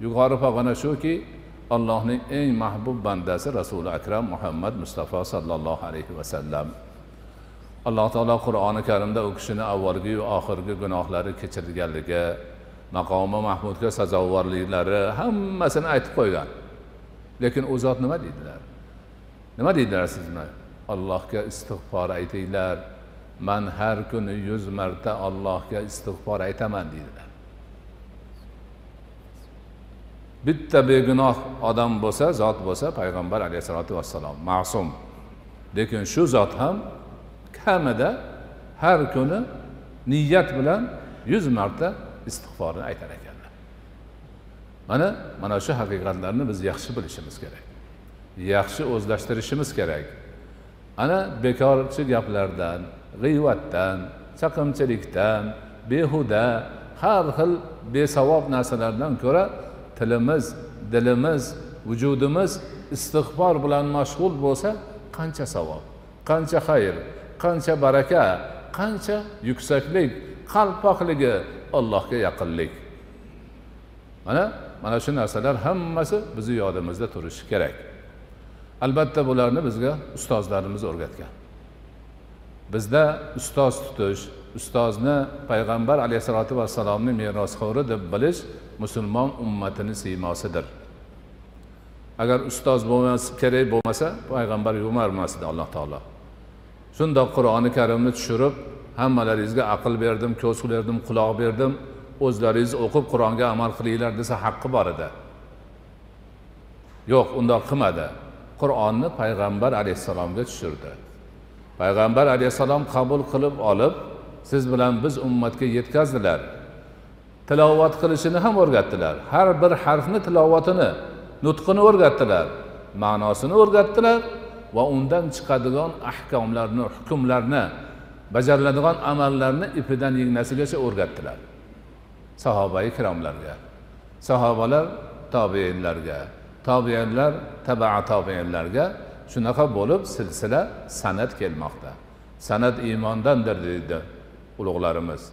Yuqori pog'ona shuki, Allohning eng mahbub bandasi Rasuli Akram Muhammad Mustafa sallallohu alayhi va sallam. Alloh taolo Qur'oni Karimda u kishini avvalgi va oxirgi gunohlari kechirilganligi, maqomi mahmudga sazovorliklari hammasini aytib qo'ygan. Lekin u zot nima deydilar? Nima deydilar sizmi? Allohga istig'for aytinglar. Man har kuni 100 marta Allohga istig'for aytaman deydilar. Bitta begunoh odam bo'lsa, zot bo'lsa, payg'ambar alayhisolatu vassalom ma'sum. Lekin shu zot ham kamida har kuni niyat bilan 100 marta istig'forni aytar ekanlar. Mana shu haqiqatlarni biz yaxshi bilishimiz kerak. Yaxshi o'zlashtirishimiz kerak. Ana bekorchi gaplardan, g'iyvatdan, chaqimchilikdan, behuda, har xil besavob narsalardan ko'ra tilimiz, dilimiz, vujudimiz istig'for bilan mashg'ul bo'lsa, qancha savob, qancha xayr, qancha baraka, qancha yuksaklik, qalb pokligi, Allohga yaqinlik. Mana shu narsalar hammasi bizni yodimizda turishi kerak. Albatta bularni bizga ustozlarimiz o'rgatgan. Bizda ustoz tutish, ustozni payg'ambar alayhisolatu vassalomning merosxo'ri deb bilish musulmon ummatining siymosidir. Agar ustoz bo'lmasa, kerak bo'lmasa, payg'ambar yubormasdi Alloh taolo. Shundoq Qur'oni Karimni tushirib, hammalaringizga aql berdim, ko'z berdim, quloq berdim, o'zlaringiz o'qib Qur'onga amal qilinglar desa haqqi bor edi. Yo'q, undoq qilmadi. Qur'onni payg'ambar alayhissalomga tushirdi. Payg'ambar alayhissalom qabul qilib olib, siz bilan biz ummatga yetkazdilar. Tilovat qilishini ham o'rgatdilar. Har bir harfni tilovatini, nutqini o'rgatdilar, ma'nosini o'rgatdilar va undan chiqadigan ahkomlarni, hukmlarni, bajariladigan amallarni ipidan ignasigacha o'rgatdilar. Sahobai kiromlarga, sahobalar tobiinlarga, tobiinlar tabaa tobiinlarga, shunaqa bo'lib silsila san'at kelmoqda. San'at iymondandir deydi ulug'larimiz.